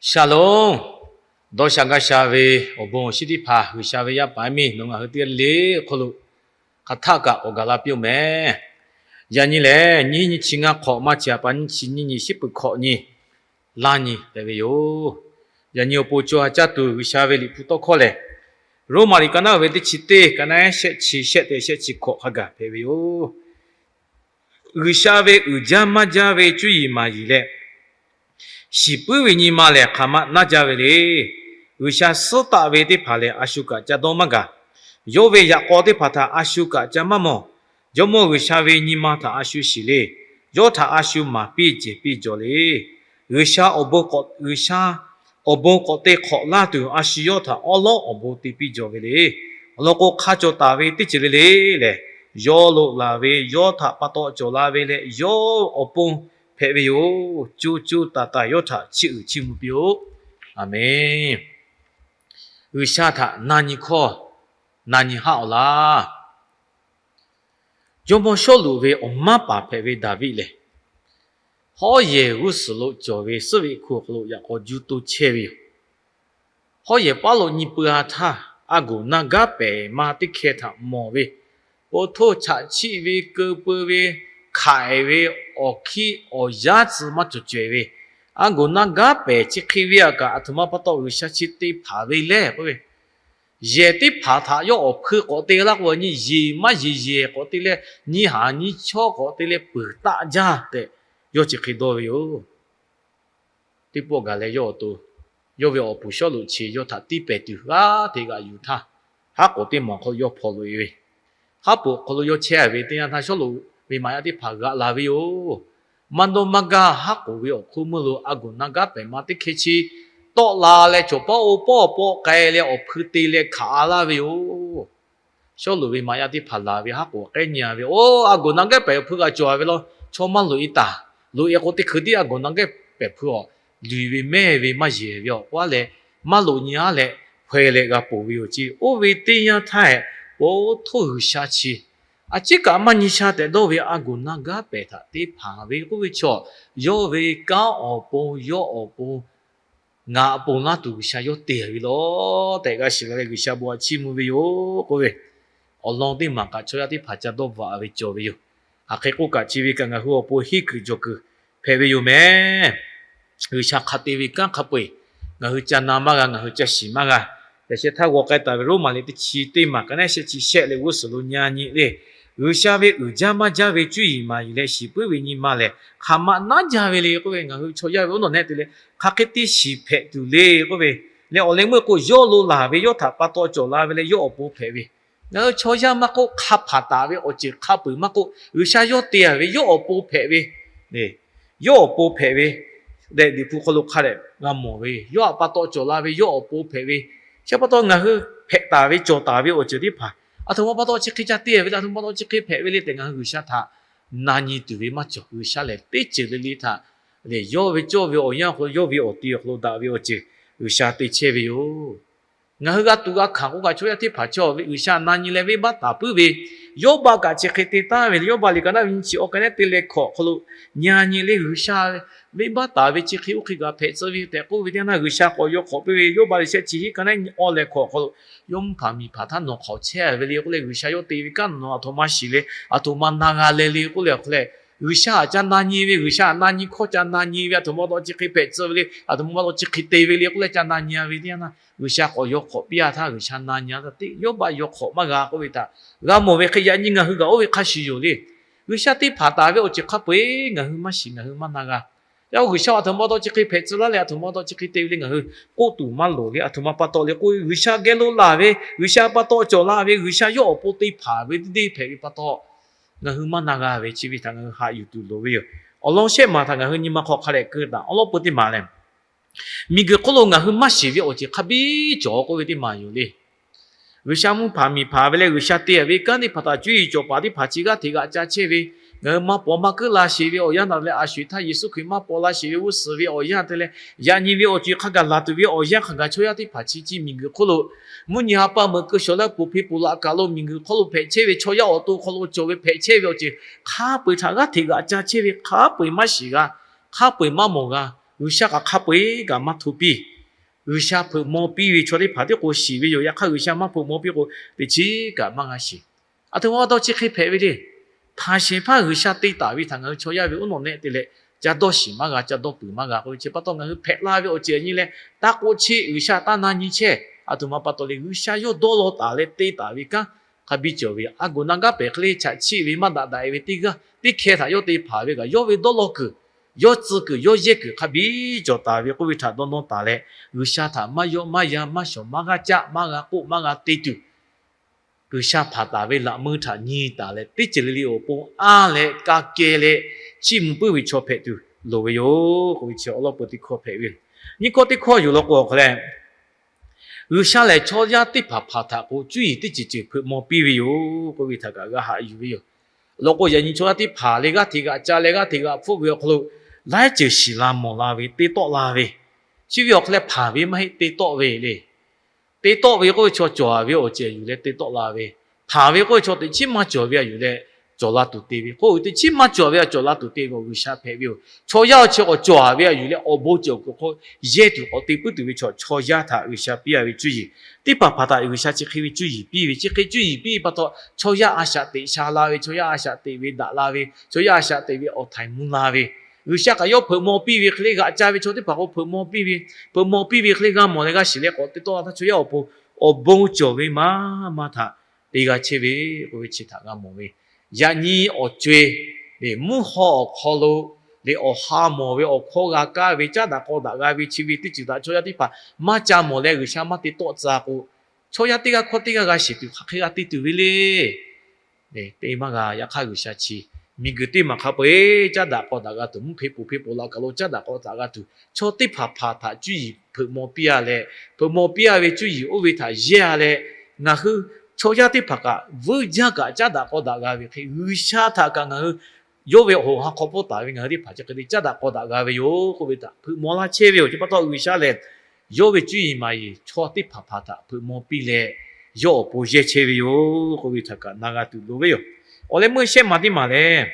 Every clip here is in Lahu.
Shalom. Dawˇ sha gaˇ sha ve awˬ bon awˬ shinˉ teˇ hpaˍ G'uiˬsha ve yaˇ paˍ yaˇ miˇ nawˬ ngaˬ hui teˇ g'aˇ le le awˬ hk'aw lo hk'aˬ htaˆ kaꞈ k'awꞈ gaˬ la piˇ-oˆ mehˍ. Yaꞈ nyi lehˬ, nyiˇ nyi chi ngaˇ hk'awꞈ maˇ chi a pa nyiˇ chi nyiˇ nyi shiˉ peuˬ hkawꞈ nyi laˇ nyi hpehꞈ ve yoˬ. Yaꞈ nyi awˬ pon co ha caˇ tuˬ G'uiˬsha ve liꞈ hpu tawˇ hkawˇ lehˬ, Roˉmaꞈ liꞈ ka naˉ ve teˇ chi teˇ, ka naˉ shehˆ chi shehˆ tehꞈ shehˆ chi hkawꞈ hk'a gaˬ hpehꞈ ve yoˬ. G'uiˬsha ve uiˍ jaˇ maˇ jaˇ ve cuˇ yiˍ maˍ yiˍ leh, shiˍ puiˉ ve nyi ma lehˬ hk'aˬ ma naˇ jaˇ ve le. G'uiˬsha suhˉ taˆ ve teˇ hpaˍ lehˬ, a shu kaꞈ ca dawˇ maˇ gaˬ. Yawˇ ve yaꞈ k'aw teˇ hpaˍ htaꞈ a shu kaꞈ ca maˇ mawˬ. Jawˇmawˇ G'uiˬsha ve nyi ma htaꞈ a shu shiˍ le. Yawˇ htaꞈ a shu maˍ piˇ jehˬ piˇ jaw le. G'uiˬsha awˬ bon k'awꞈ, G'uiˬsha awˬ bon k'awꞈ te hk'awꞈ laˇ tuˬ, a shu yawˇ htaꞈ awˉ lawˉ awˬ bon te piˇ jaw ve le. Awˬ lawn k'o, hk'a cawˬ taˍ ve teˇ ceuˬ le le lehˬ, yawˇ loꞈ laˬ ve, yawˇ htaꞈ pa taw cawˬ la ve leh, yawˇ awˬ pon hpehꞈ ve yoˬ. Co co taiˍ taiˍ yawˇ htaꞈ chiˇ uiˍ chiˇ mvuh piˇ-oˆ. Aˍmenˍ. G'uiˬsha htaꞈ na nyi hkawˇ, na nyi haˆ awˬ laˇ. Jawˇmawˇ Sawˉluꞈ ve awˬ maˉ paˍ hpehꞈ ve Daˍviˆ lehˬ, hawˉ yehˬ g'uˇ suhˍ lo cawˬ ve suhˉ ve hku awˬ hk'aw lo yaꞈ k'aw juˇ toˇ chehˇ ve yoˬ. Hawˉ yehˬ paˉ lo nyi pui-a htaˇ, a goˍ na gaˉ pehˍ ma teˇ hkeh htaꞈ mawˬ ve, po htoˇ chaꞈ chiˆ ve, keu peu ve, hk'aiˍ ve, awˬ hkiˆ awˬ yaˉ tcuh maˇ cawˬ cawehˬ ve, a goˍ na gaˉ pehˍ chi hk'e ve a kaꞈ, aˬ htoꞈ ma pa taw G'uiˬsha chi te hpanˍ ve lehˬ k'oˆ ve, yehˬ teˇ hpaˍ htaꞈ yawˇ awˬ hpui k'awꞈ te laˇ k'o, nyi yeˬ maˇ yeˬ yehˬ k'awꞈ te leh, nyi haˍ nyi chawˇ k'awꞈ te leh peuˬ taˆ jaˇ tehꞈ, yawˇ chi hk'e dawˇ ve yoˬ. Teˇ pawˆ gaˬ leh yawˇ awˬ to, yawˇ ve awˬ puˍ Sawˉluꞈ chi yawˇ htaꞈ tiˇ pehˍ tuˬ g'aˇ hteꞈ g'aꞈ yuˬ htaˇ, haˉ k'oˍ teˇ maˬ awˬ hk'aw lo yawˇ hpaw loꞈ-e ve, haˉ poꞈ awˬ hk'aw lo yawˇ chehˇ ve teˇ yanˇ htaˇ, Sawˉluꞈ ve maꞈ yaˇ teˇ hpaˍ g'aꞈ la ve yoˬ. Maˇ dawˇ maˇ gaˇ haˉ k'oˍ ve awˬ hk'oˆ meuˇ lo a goˍ na gaˉ pehˍ ma teˇ hkeh chi tawˆ la leh, cawˬ pawˆ oˇ pawˆ pawˆ k'ai leh awˬ hpui te leh hkanˍ-a laˇ ve yoˬ. Sawˉluꞈ ve maꞈ yaˇ teˇ hpaˍ laˬ ve haˉ k'oˍ k'ehˉ nyi-a ve, Oˇ, a goˍ na gaˉ pehˍ awˬ hpui g'a cawˬ-a ve law, chaw maˇ loꞈ-e taˍ. Loꞈ-e k'o, teˇ hkui tiˉ a goˍ na gaˉ pehˍ hpui awˬ luˬ ve mehˇ ve maˇ yeˬ ve awˬ k'oˆ-a leh, maˇ loꞈ nyi-a leh hpaw-e leh g'a ponˬ ve yoˬ ceˇ. Oˇ ve teˇ yanˇ htaˇ, po htoˇ G'uiˬsha chi a ciˉ kaꞈ maˇ nyi sha tehꞈ dawˇ ve a goˍ na gaˉ pehˍ htaꞈ te hpanˍ ve k'oˆ ve chaw, yawˇ ve kanˉ awˬ pon, yawˇ awˬ pon, ngaˬ awˬ pon laˇ tuˬ G'uiˬsha yawˇ te ve law tehꞈ g'a shiˍ la leh, G'uiˬsha bon htaꞈ chiˇ mvuh ve yoˬ k'oˆ ve, awˬ lawn teˇ maˬ kaꞈ chaw yaˇ teˇ hpaˍ ca dawˇ bvuhꞈ-a ve cawˬ ve yoˬ. Hk'aˬ hk'e k'oˆ kaꞈ, chi ve kaꞈ ngaˬ hui awˬ pon henˇ kuiˬ jawˬ kuiˬ hpehꞈ ve yoˬ mehˍ. G'uiˬsha hk'a te ve kanˉ hk'a peu-eˬ ngaˬ hui ca na maˇ g'a, ngaˬ hui ca shiˍ maˇ g'a. Yaꞈ sheh htaˇ g'aw k'ai taˍ ve Roˉmaꞈ liꞈ teˇ chi teˇ maˬ ka naˉ shehˆ chi shehˆ leh g'uˇ suhˍ lo nyi-a nyi le, G'uiˬsha ve uiˍ jaˇ maˇ jaˇ ve cuˇ yiˍ maˍ yiˍ leh shiˍ puiˉ ve nyi ma lehˬ hk'aˬ ma naˉ jaˇ ve le k'oˆ ve, ngaˬ hui chaw yaˇ ve awˬ nawˬ nehˆ te leh hk'aˬ hk'e te shiˍ hpehꞈ tuˬ le k'oˆ ve, leh awˬ leh meuˇ k'o, yawˇ lo laˬ ve yawˇ htaꞈ pa taw cawˬ la ve leh yawˇ awˬ pon hpehꞈ ve, ngaˬ hui chaw yaˇ maˇ k'oˆ, hk'a hpanˍ taˍ ve awˬ ceuˬ hk'a peu-eˬ maˇ k'oˆ, G'uiˬsha yawˇ te-a ve yawˇ awˬ pon hpehꞈ ve, yawˇ awˬ pon hpehꞈ ve, dehꞈ Liꞈ hpu hk'aw lo hk'a dehꞈ g'a mawˬ ve, yawˇ htaꞈ pa taw cawˬ la ve yawˇ awˬ pon hpehꞈ ve, chi pa taw ngaˬ hui hpehꞈ taˍ ve cawˬ taˍ ve awˬ ceuˬ teˇ hpaˍ, aˬ htoꞈ ma pa taw chi hk'e ca te ve le, aˬ htoꞈ ma pa taw chi hk'e hpehꞈ ve le tehꞈ ngaˬ hui G'uiˬsha htaꞈ na nyi tuˬ ve maˇ cawˬ. G'uiˬsha lehˬ teˇ ceuˬ le le htaꞈ lehˬ, yawˇ ve cawˇ ve awˬ yanˇ awˬ hk'aw lo, yawˇ ve awˬ ti awˬ hk'aw lo daꞈ ve awˬ ceuˬ G'uiˬsha te chehˇ ve yoˬ. Ngaˬ hui g'a tuꞈ g'a hkanˍ k'oˆ kaꞈ, chaw yaˇ teˇ hpaˍ chaw ve G'uiˬsha na nyi leh venˇbaˆ taˍ puiˉ ve, Yawˇbaˆ kaꞈ chi hk'e te taˍ ve le. Yawˇbaˆ liꞈ ka naˉ ve nyiˇ chi awˬ ka naˉ te leh hkawꞈ awˬ hk'aw lo nyi-a nyi le, G'uiˬsha venˇbaˆ taˍ ve chi hk'e oˇ hk'e g'a hpehꞈ tcuh ve tehꞈ k'oˆ ve teˇ yanˇ, G'uiˬsha k'awꞈ yaw hk'awꞈ piˇ ve. Yawˇbaˆ liꞈ shehˆ chi hiˆ ka naˉ awˇ leh hkawꞈ awˬ hk'aw lo, yawˇ mvuhˇ hpaˍ miˬ hpaˍ htaˇ nawˬ hk'awꞈ chehˇ ve le k'oˆ leh, G'uiˬsha yawˇ te ve kanˉ nawˬ aˬ htoꞈ ma shiˍ leh aˬ htoꞈ ma na g'a leh le k'oˆ leh awˬ hk'aw leh, G'uiˬsha htaꞈ ca na nyi ve, G'uiˬsha htaꞈ na nyi hkawˇ ca na nyi ve, aˬ htoꞈ ma pa taw chi hk'e hpehꞈ tcuh ve le, aˬ htoꞈ ma pa taw chi hk'e te ve le k'oˆ leh ca na nyi-a ve teˇ yanˇ, G'uiˬsha k'awꞈ yaw hk'awꞈ piˇ-a htaˇ, G'uiˬsha na nyi-a htaˇ teˇ Yawˇbaˆ yaw hk'awꞈ maˇ g'a k'oˆ ve htaꞈ g'a mawˬ ve hk'e, yaꞈ nyi ngaˬ hui kaꞈ oˇ ve hk'a shuˍ yoˬ le. G'uiˬsha te hpanˍ taˍ ve awˬ ceuˬ hk'a peu-eˬ ngaˬ hui maˇ shiˍ, ngaˬ hui maˇ na g'a. Yaꞈ hk'aˇ G'uiˬsha aˬ htoꞈ ma pa taw chi hk'e hpehꞈ tcuh laˇ leh aˬ htoꞈ ma pa taw chi hk'e te ve le ngaˬ hui k'oˆ tuˬ maˇ loˍ le. Aˬ htoꞈ ma pa taw le k'oˆ ve, G'uiˬsha geh lo laˬ ve, G'uiˬsha pa taw cawˬ la ve, G'uiˬsha yawˇ awˬ pon te hpanˍ ve teˇ deˇ hpehꞈ ve pa taw, ngaˬ hui maˇ na g'a ve chi ve htaꞈ ngaˬ hui haꞈ yuˬ tuˬ loˍ ve yoˬ. Awˬ lawn shehˆ maˬ htaꞈ ngaˬ hui nyi ma hk'aw hk'a dehꞈ keu taˍ. Awˬ lawn peu teˇ maˬ lehˬ, miˬguiˬ hk'oˆ lo ngaˬ hui maˇ shiˍ ve awˬ ceuˬ hk'a biˇ cawˬ k'oˆ ve teˇ maˬ yoˬ le. G'uiˬsha mvuhˇ hpaˍ miˬ hpaˍ ve leh G'uiˬsha te-a ve kanˉ teˇ hpaˍ htaꞈ cuˇ yiˍ cawˬ paˍ teˇ hpaˍ chi g'aˇ hteꞈ g'aꞈ ca chehˇ ve, ngaˬ hui maˇ paw maˇ keuˆ la sheˍ ve awˬ yanˇ htaꞈ leh, a sho-eˬ htaˇ Yeˍsuˆ Hkriꞈ maˇ paw la sheˍ ve g'uˇ suhˍ ve awˬ yanˇ te leh, yaꞈ nyi ve awˬ ceuˬ hk'a gaˬ laˬ tuˬ ve awˬ yanˇ hk'a gaˬ chaw yaˇ teˇ hpaˍ chi ci miˬguiˬ hk'oˆ lo mvuhˇ nyi ha pa meuꞈ keu shawˍ leh poˬ hpeˇ poˬ laꞈ kaˬ lo miˬguiˬ hk'oˆ lo hpehꞈ chehˇ ve chaw yaˇ awˬ to hk'aw lo cawˬ ve hpehꞈ chehˇ ve awˬ ceuˬ hk'a peu-eˬ htaꞈ g'aˇ hteꞈ g'aꞈ ca chehˇ ve, hk'a peu-eˬ maˇ shiˍ g'a, hk'a peu-eˬ maˇ mawˬ g'a. G'uiˬsha kaꞈ hk'a peu-eˬ kaꞈ maˇ hto piˇ. G'uiˬsha hpeuꞈ maw piˇ ve chaw teˇ hpaˍ tiˉ k'o shiˍ ve yoˬ. Yaꞈ hk'aˇ G'uiˬsha maˇ hpeuꞈ maw piˇ k'o, teꞈ chiˉ kaꞈ maˇ g'a shiˍ. Aˬ htoꞈ ma pa taw chi hk'e hpehꞈ ve le. Hpanˍ shehˍ hpaˇ G'uiˬsha te taˍ ve htaꞈ ngaˬ hui chaw yaˇ ve uˉ nawꞈ nehˆ te leh, ca dawˇ shiˍ maˇ g'a, ca dawˇ puiˍ maˇ g'a k'oˆ ve chi pa taw, ngaˬ hui hpehꞈ la ve awˬ ceuˬ nyi leh, taˇ k'oˆ cheˆ G'uiˬsha taˇ na nyi chehˇ. Aˬ htoꞈ ma pa taw le, G'uiˬsha yawˇ dawˇ law taˍ leh te taˍ ve kanˉ hk'a biˇ cawˬ ve, a goˍ na gaˉ pehˍ hk'e le chaꞈ chiˆ ve maˇ daꞈ daꞈ e ve teˇ g'aˇ teˇ hkeh htaꞈ yawˇ te hpanˍ ve kaꞈ, yawˇ ve dawˇ law kuiˬ, yawˇ tcuh kuiˬ, yawˇ yehˇ kuiˬ hk'a biˇ cawˬ taˍ ve k'oˆ ve htaꞈ dawˇ nawˇ taˍ leh, G'uiˬsha htaꞈ maˇ yawˆ maˇ yan maˇ shawˍ maˇ g'aˇ caˆ maˇ g'a k'oˆ maˇ g'a te tuˬ, G'uiˬsha hpanˍ taˍ ve laꞈ meuˇ htaꞈ nyi taˍ leh, teˇ ceuˬ le le awˬ pon anˇ leh ka keh leh chiˇ mvuh puiˉ ve chaw hpehꞈ tuˬ loˍ ve yoˬ k'oˆ ve chi awˬ lawn peu teˇ hkawˇ hpehꞈ ve. Nyiˇ hkawˇ teˇ hkawˇ yoˬ law k'o, awˬ hk'aw leh G'uiˬsha lehˬ chaw yaˇ teˇ hpaˍ hpaˍ htaꞈ k'o cuˇ yiˍ teˇ ceuˬ ceuˬ hpeuꞈ maw piˇ ve yoˬ k'oˆ ve htaꞈ kaꞈ g'a haꞈ yuˬ ve yoˬ. Awˬ lawn k'o, yaꞈ nyi chaw yaˇ teˇ hpaˍ leh g'aˇ hteꞈ g'aꞈ ca leh g'aˇ hteꞈ g'aꞈ hpfuhˆ ve awˬ hk'aw lo laiˉ ceuˬ shiˍ la mawˬ la ve, te tawˆ la ve, chi ve awˬ hk'aw leh hpanˍ ve maˇ heˆ, te tawˆ ve le. Te tawˆ ve k'oˆ ve chaw cawˬ ve awˬ ceuˬ yuˬ leh te tawˆ la ve, hpanˍ ve k'oˆ ve chaw teꞈ chiˉ maˇ cawˬ ve a yuˬ leh cawˬ la tuˬ te ve, k'oˆ ve teꞈ chiˉ maˇ cawˬ ve a cawˬ la tuˬ te ve awˬ G'uiˬsha hpehꞈ ve yoˬ. Chaw yaˇ awˬ chi k'awꞈ cawˬ ve a yuˬ leh awˬ bon cawˬ kuiˬ hk'aw yehˇ tuˬ k'awꞈ te puiˉ tuˬ ve chaw, chaw yaˇ htaꞈ G'uiˬsha piˇ a ve cuˇ yiˍ teˇ hpaˍ hpaˍ htaꞈ G'uiˬsha chi hk'e ve cuˇ yiˍ piˇ ve, chi hk'e cuˇ yiˍ piˇ pa taw, chaw yaˇ a shaꞈ teꞈ sha la ve, chaw yaˇ a shaꞈ teꞈ ve daꞈ la ve, chaw yaˇ a shaꞈ teꞈ ve awˬ htaiˍ mvuh la ve, G'uiˬsha kaꞈ yawˇ hpeuꞈ maw piˇ ve hk'e le g'aꞈ ca ve chaw teˇ hpaˍ k'o hpeuꞈ maw piˇ ve, hpeuꞈ maw piˇ ve hk'e le g'a mawˬ leh g'a shiˍ leh k'awꞈ te tawˆ la htaˇ, chaw yaˇ awˬ pon awˬ bon cawˬ ve maˇ maˇ htaꞈ te g'a chehˇ ve k'oˆ ve chi htaꞈ g'a mawˬ ve. Yaꞈ nyi awˬ co-e, mvuhˇ haw awˬ hk'aw lo leh awˬ ha mawˬ ve awˬ hkawˇ g'a kaˇ ve, caˉ daꞈ k'aw daꞈ g'a ve chi ve teˇ ceuˬ htaꞈ chaw yaˇ teˇ hpaˍ maˇ ca mawˬ leh G'uiˬsha maˇ te tawˆ tcuh k'o, chaw yaˇ teˇ g'aˇ hkawˇ teˇ g'aˇ g'a shiˍ tuˬ hk'aˬ hk'e g'a te tuˬ ve le. Te maˇ g'a. Yaꞈ hk'aˇ G'uiˬsha chi miˬguiˬ teˇ maˬ hk'a peu-eˬ caˉ daꞈ k'aw daꞈ g'a tuˬ, mvuhˇ hk'e poˬ hk'e poˬ laꞈ kaˬ lo caˉ daꞈ k'aw daꞈ g'a tuˬ, chaw teˇ hpaˍ hpaˍ htaꞈ cuˇ yiˍ hpeuꞈ maw piˇ a leh, hpeuꞈ maw piˇ a ve cuˇ yiˍ oˇ ve htaꞈ yehˇ a leh, ngaˬ hui chaw yaˇ teˇ hpaˍ kaꞈ vuiˇ jaˇ kaꞈ caˉ daꞈ k'aw daꞈ g'a ve hk'e, G'uiˬsha htaꞈ kaꞈ ngaˬ hui yawˇ ve awˬ hoꞈ ha hk'aw pfuhˇ taˍ ve ngaˬ hui teˇ hpaˍ chi hk'e te caˉ daꞈ k'aw daꞈ g'a ve yoˬ k'oˆ ve htaꞈ hpeuꞈ maw laˇ chehˇ ve yoˬ. Chi pa taw G'uiˬsha lehˬ, yawˇ ve cuˇ yiˍ maˍ yiˍ chaw teˇ hpaˍ hpaˍ htaꞈ hpeuꞈ maw piˇ leh, yawˇ awˬ pon yehˇ chehˇ ve yoˬ k'oˆ ve htaꞈ kaꞈ na g'a tuˬ loˍ ve yoˬ. Awˬ leh meuˇ shehˆ ma teˇ maˬ lehˬ,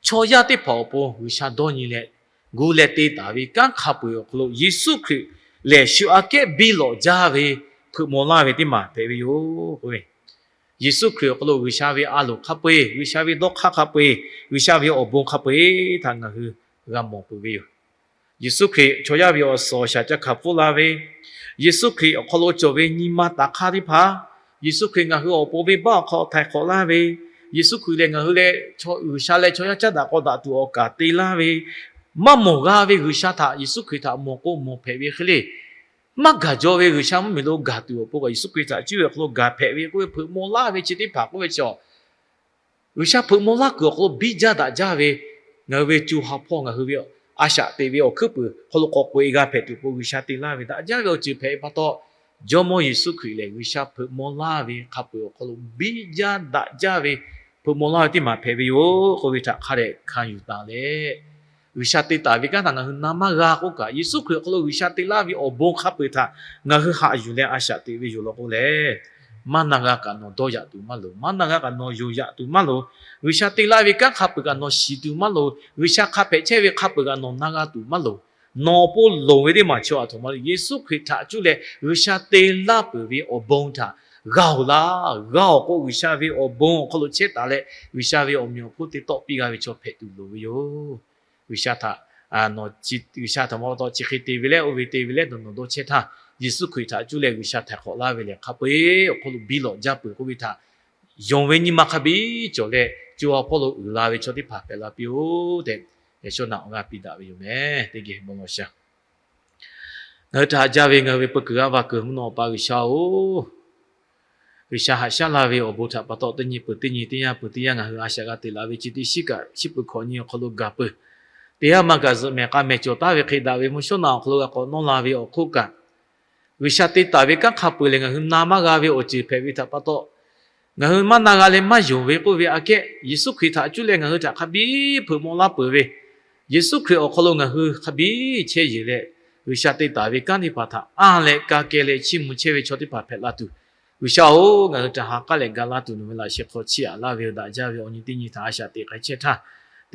chaw yaˇ teˇ hpaˍ awˬ pon G'uiˬsha dawˇ nyi leh, gu leh te taˍ ve kanˉ hk'a peu-eˬ awˬ hk'aw lo Yeˍsuˆ Hkriꞈ lehˬ shu aꞈ kehˉ biˇ lawꞈ jaˇ ve hpeuꞈ maw laˇ ve teˇ maˬ hpehꞈ ve yoˬ k'oˆ ve. Yeˍsuˆ Hkriꞈ awˬ hk'aw lo G'uiˬsha ve a loˍ hk'a peu-eˬ, G'uiˬsha ve dawˇ hk'aˇ hk'a peu-eˬ, G'uiˬsha ve awˬ bon hk'a peu-eˬ htaꞈ ngaˬ hui g'a mawˬ peuˬ ve yoˬ. Yeˍsuˆ Hkriꞈ chaw yaˇ ve awˬ suhˍ awˬ shaˍ ca hkanˍ pfuhˇ la ve, Yeˍsuˆ Hkriꞈ awˬ hk'aw lo cawˬ ve nyi ma taˍ hk'aˇ teˇ hpaˍ, Yeˍsuˆ Hkriꞈ ngaˬ hui awˬ pon venˇbaˆ awˬ hk'aw htaiˍ hk'awꞈ laˇ ve, Yeˍsuˆ Hkriꞈ lehˬ ngaˬ hui leh G'uiˬsha leh chaw yaˇ caˉ daꞈ k'aw daꞈ tuˬ awˬ kaˍ te laˇ ve, maˇ mawˬ g'a ve G'uiˬsha htaꞈ Yeˍsuˆ Hkriꞈ htaꞈ mawˬ k'o mawˬ hpehꞈ ve hk'e le. Maˇ gaˬ jaw ve G'uiˬsha mvuhˇmiˬ lo gaˬ tuˬ awˬ pon kaꞈ Yeˍsuˆ Hkriꞈ htaꞈ cuˇ ve awˬ hk'aw lo gaˬ hpehꞈ ve k'oˆ ve hpeuꞈ maw laˇ ve chi teˇ hpaˍ k'oˆ ve chi a G'uiˬsha hpeuꞈ maw laˇ kuiˬ awˬ hk'aw lo biˇ jaˇ daꞈ jaˇ ve, ngaˬ hui ve co ha hpawˇ ngaˬ hui ve a shaꞈ teꞈ ve awˬ hkuiˉ puiˍ hk'aw lo k'awꞈ k'oꞈ-e g'a hpehꞈ tuˬ k'o, G'uiˬsha te laˇ ve daꞈ jaˇ ve awˬ ceuˬ hpehꞈ ve pa taw, Jawˇmawˇ Yeˍsuˆ Hkriꞈ lehˬ G'uiˬsha hpeuꞈ maw laˇ ve hk'a peu-eˬ awˬ hk'aw lo biˇ jaˇ daꞈ jaˇ ve hpeuꞈ maw laˇ ve teˇ maˬ hpehꞈ ve yoˬ k'oˆ ve htaꞈ hk'a dehꞈ hkanˍ yuˬ taˍ leh, G'uiˬsha te taˍ ve kanˉ htaꞈ ngaˬ hui na maˇ g'a k'oˆ kaꞈ, Yeˍsuˆ Hkriꞈ awˬ hk'aw lo G'uiˬsha te laˇ ve awˬ bon hk'a peu-eˬ htaꞈ ngaˬ hui haꞈ yuˬ leh a shaꞈ teꞈ ve yoˬ law k'o lehˬ, maˇ na g'a kaꞈ nawˬ dawˇ yaꞈ tuˬ maˇ loˍ. Maˇ na g'a kaꞈ nawˬ yonˍ yaꞈ tuˬ maˇ loˍ. G'uiˬsha te laˇ ve kanˉ hk'a peu-eˬ kaꞈ nawˬ shiˍ tuˬ maˇ loˍ. G'uiˬsha hk'a hpehꞈ chehˇ ve hk'a peu-eˬ kaꞈ nawˬ na g'a tuˬ maˇ loˍ. Nawˬ awˬ pon loˍ ve teˇ maˬ chi a htoꞈ ma le, Yeˍsuˆ Hkriꞈ htaꞈ cuˇ leh G'uiˬsha te laˇ peuˬ ve awˬ bon htaꞈ g'a-oˬ laˇ. G'a-oˬ k'o, G'uiˬsha ve awˬ bon awˬ hk'aw lo chehˇ taˍ leh G'uiˬsha ve awˬ meꞈ awˬ hponˇ te tawˆ piˇ g'a ve chaw hpehꞈ tuˬ loˍ ve yoˬ. G'uiˬsha htaꞈ, G'uiˬsha htaꞈ ma pa taw chi hk'e te ve leh oˇ ve te ve leh nawˬ nawˬ dawˇ chehˇ htaˇ, Yeˍsuˆ Hkriꞈ htaꞈ cuˇ leh G'uiˬsha htaiˍ hk'awꞈ laˇ ve lehˬ hk'a peu-eˬ awˬ hk'aw lo biˇ lawꞈ jaˇ peuˬ k'oˆ ve htaꞈ yonˍ ve nyi ma hk'a biˇ cawˬ leh, co ha hpawˇ lo uiˍ la ve chaw teˇ hpaˍ hpehꞈ la piˇ-oˆ tehꞈ, yaꞈ shawˉ naꞈ awˬ g'aˇ piˇ daꞈ ve yoˬ meh. Teˇ geh bon lawˬ shaˍ. Ngaˬ hui htaꞈ haꞈ jaˇ ve ngaˬ hui ve peu kuiˬ g'aˇ va kuiˬ mvuhˇ naw pa G'uiˬsha-oˬ, G'uiˬsha haꞈ shaˉ laˇ ve awˬ bon htaꞈ pa taw, teˇ nyi peuˬ teˇ nyi, teˇ yanˇ peuˬ teˇ yanˇ ngaˬ hui a shaꞈ g'a teꞈ laˬ ve chi teˇ shiˉ kaꞈ, shiˉ peuˬ hkawꞈ nyi awˬ hk'aw lo gaˬ peuˬ. Teˇ haˉ maˇ gaˬ zuhꞈ mehˍ k'a mehˍ cawˬ taˉ ve hk'e daꞈ ve mvuhˇ shawˉ naꞈ awˬ hk'aw lo g'a k'awꞈ nawˇ la ve awˬ hk'oˆ kaꞈ, G'uiˬsha te taˍ ve kanˉ hk'a peu-eˬ lehˬ ngaˬ hui na maˇ g'a ve awˬ ceuˬ hpehꞈ ve htaꞈ pa taw, ngaˬ hui maˇ na g'a leh maˇ yonˍ ve k'oˆ ve aꞈ kehˉ, Yeˍsuˆ Hkriꞈ htaꞈ cuˇ leh ngaˬ hui htaꞈ hk'a biˇ hpeuꞈ maw laˇ peuˬ ve, Yeˍsuˆ Hkriꞈ awˬ hk'aw lo ngaˬ hui hk'a biˇ chehˇ yeˬ leh, G'uiˬsha te taˍ ve kanˉ teˇ hpaˍ htaꞈ anˇ leh ka keh leh chiˇ mvuh chehˇ ve chaw teˇ hpaˍ hpehꞈ la tuˬ, G'uiˬsha-oˬ, ngaˬ hui htaꞈ ha k'aˉ leh ga laˇ tuˬ nawˬ ve laꞈ sheh hk'aw chiˇ aꞈ laˇ ve yoˬ. Daꞈ jaˇ ve awˬ nyi teˇ nyi htaꞈ a shaꞈ teꞈ k'ai chehˇ htaˇ,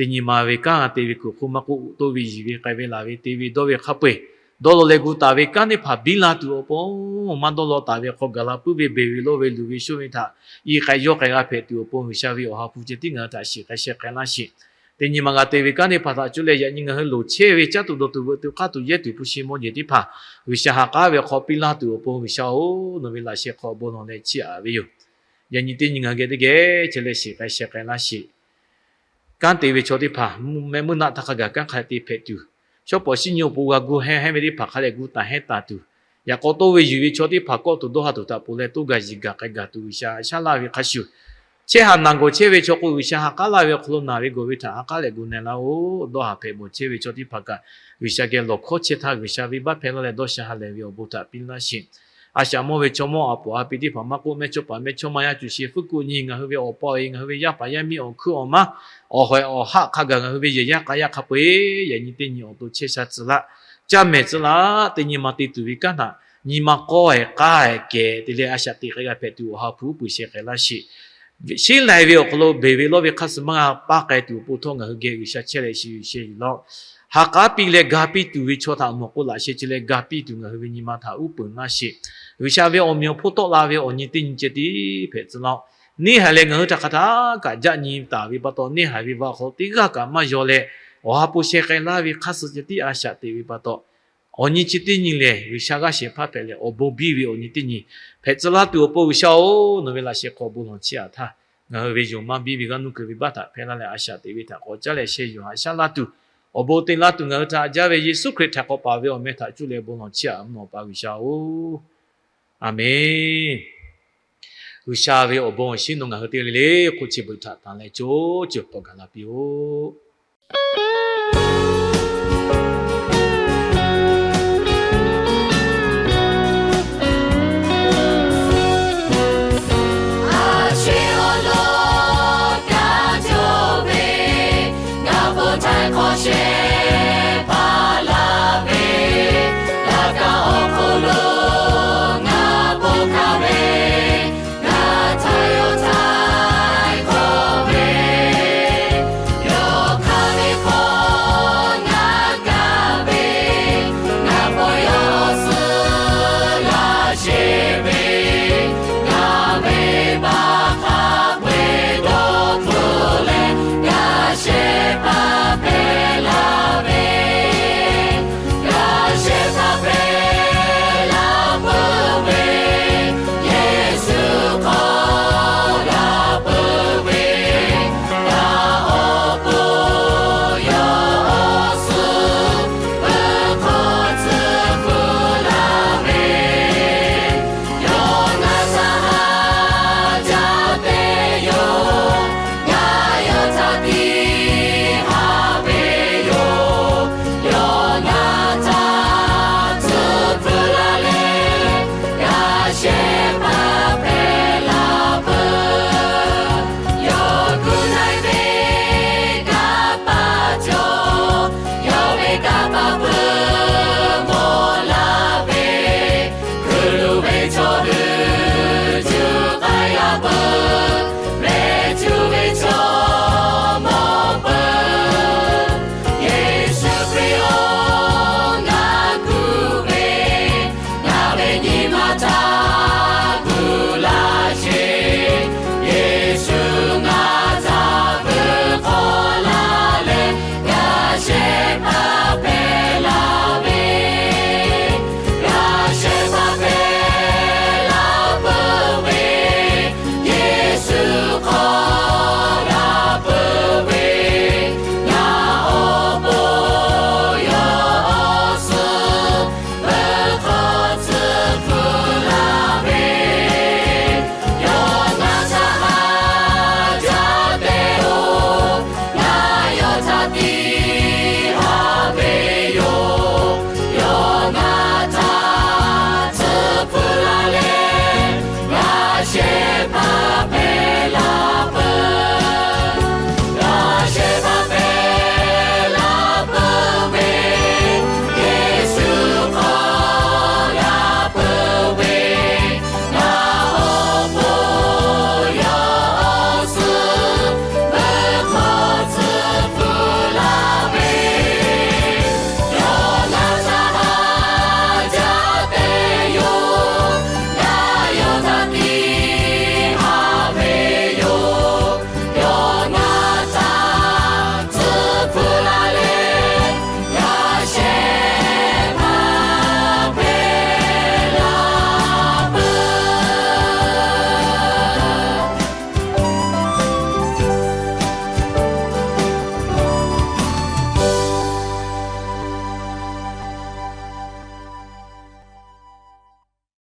Teˇ nyi ma ve kanˉ g'a te ve kuiˬ hk'oˆ maˇ k'oˆ, uꞈ toˇ ve yiˬ ve k'ai ve laˬ ve te ve dawˇ ve hk'a peu-eˬ, dawˇ law leh gu taˍ ve kanˉ teˇ hpaˍ biˇ la tuˬ awˬ pon, maˇ dawˇ law taˍ ve hk'aw gaˬ la puiˉ ve beˬ ve lawˇ ve luˬ ve shoˉ ve htaꞈ i k'ai yawˇ k'ai g'a hpehꞈ tuˬ awˬ pon, G'uiˬsha ve awˬ ha hpu ceh tiˉ ngaˬ hui htaꞈ shiˍ k'ai sheh k'ai laˇ sheˍ. Teˇ nyi ma g'a te ve kanˉ teˇ hpaˍ htaꞈ cuˇ leh yaꞈ nyi ngaˬ hui loˍ chehˇ ve caˉ tuˬ dawˬ tuˬ veuꞈ tuˬ k'aˇ tuˬ yehˇ tuˬ hpu shi mawˇ jehˬ teˇ hpaˍ G'uiˬsha ha k'aˉ ve hk'aw piˇ laˇ tuˬ awˬ pon, G'uiˬsha-oˬ, nawˬ ve laꞈ sheh hk'aw bon lawˬ leh chiˇ aꞈ ve yoˬ. Yaꞈ nyi teˇ nyi ngaˬ hui geh teˇ geh chehˇ leh shiˍ k'ai sheh k'ai laˇ sheˍ. Kanˉ te ve chaw teˇ hpaˍ mvuhˇ mehˆ mvuhˇ naˆ htaˇ hk'a gaˬ kanˉ hk'a te hpehꞈ tuˬ, shawˉ pawˍ shiˉ nyi awˬ pon g'a gu hehnˇ hehnˇ ve teˇ hpaˍ hk'a leh gu taˍ hehnˇ taˍ tuˬ, yaꞈ k'aw toˇ ve yuˬ ve chaw teˇ hpaˍ kawˆ tuˬ dawˇ ha tuˬ htaꞈ ponˬ leh toˇ gaˬ yiˬ gaˬ k'ai gaˬ tuˬ G'uiˬsha shaˉ laˇ ve hk'a shuˍ, chehˇ haˍ naˬ gawˬ chehˇ ve chaw k'o, G'uiˬsha ha k'aˉ laˇ ve awˬ hk'aw lo naˬ ve gawˬ ve htaꞈ ha k'aˉ leh gu na laˇ-oˆ. Dawˇ haˍ hpehꞈ bawˬ chehˇ ve chaw teˇ hpaˍ kaꞈ, G'uiˬsha geh lawˬ hkawˇ chehˇ htaˇ G'uiˬsha venˇbaˆ hpehˇ laˇ leh dawˇ sha ha lehˬ ve awˬ bon htaꞈ piˇ laˇ sheˍ. A shaꞈ mawˇ ve chaw mawˇ a poˍ a pi teˇ hpaˍ maˇ k'oˆ, mehˇchawˇpaˍ mehˇchawˇma yaˇ cuˬ sheˍ fuiˉ kuˆ nyi ngaˬ hui ve awˬ pa awˬ e, ngaˬ hui ve yaˇ paˍ yaˇ miˇ awˬ hkuiˉ awˬ maˉ, awˬ hawehˍ awˬ haˆ hk'a gaˬ ngaˬ hui ve yehˬ yaˇ k'a yaˇ hk'a peu-eˬ yaꞈ nyi teˇ nyi awˬ to chehˇ sha tcuh laˇ, caˇ mehˍ tcuh laˇ. Teˇ nyi ma te tuˬ ve kanˉ htaꞈ nyi ma k'awˇ-eˬ k'aˇ-eˬ kehˬ te leh a shaꞈ teꞈ k'ai g'a hpehꞈ tuˬ awˬ ha hpu uˉ peunˍ sheh k'ai laˇ sheˍ. Sheˉ lai ve awˬ hk'aw lo beˬ ve lawˇ ve hk'aˇ suh maˇ g'a paˇ k'ai tuˬ awˬ pon htawˇ ngaˬ hui geh G'uiˬsha chehˇ leh shiˍ yuˬ sheh yuˬ laˇ-oˆ. Ha k'aˉ piˇ leh ga piˇ tuˬ ve chaw htaꞈ mawˬ k'o, laꞈ sheh chi leh ga piˇ tuˬ ngaˬ hui ve nyi ma htaꞈ uˉ peunˍ laˇ sheˍ. G'uiˬsha ve awˬ meꞈ awˬ hponˇ tawˆ la ve awˬ nyi teˇ nyi ceh tiˉ hpehꞈ tcuh laˇ-oˆ. Neˇ haiˬ leh ngaˬ hui htaꞈ hk'aˬ htaˇ kaꞈ jaˆ nyi taˍ ve pa taw, neˇ haiˬ ve vaꞈ awˬ hk'aw lo teˇ g'aˇ kaꞈ maˇ yaw leh, awˬ ha hpu sheh k'ai laˇ ve hk'aˇ suh ceh tiˉ a shaꞈ teꞈ ve pa taw, awˬ nyi chi teˇ nyi lehˬ G'uiˬsha g'aˇ shehˍ hpaˇ hpehꞈ leh awˬ bon biˇ ve awˬ nyi teˇ nyi hpehꞈ tcuh laˇ tuˬ awˬ pon, G'uiˬsha-oˬ, nawˬ ve laꞈ sheh hk'aw bon lawˬ chiˇ aꞈ htaˇ, ngaˬ hui ve yonˍ maˇ biˇ ve g'aˇ nuˇ kuiˬ ve baˆ htaꞈ hpehˇ laˇ leh a shaꞈ teꞈ ve htaꞈ k'awꞈ caˉ leh sheh yuˬ haꞈ shaˉ laˇ tuˬ, awˬ bon te laˇ tuˬ ngaˬ hui htaꞈ jaˇ ve Yeˍsuˆ Hkriꞈ htaꞈ k'awꞈ paˍ ve awˬ meh htaꞈ cuˇ leh bon lawˬ chiˇ aꞈ mvuhˇ naw pa G'uiˬsha-oˬ, Aˍmenˇ. G'uiˬsha ve awˬ bon awˬ shinˉ nawˬ ngaˬ hui teˇ g'aˇ le le hk'oˆ chi beuꞈ htaꞈ tanˬ leh co ceuˬ k'awꞈ gaˬ la piˇ-oˆ.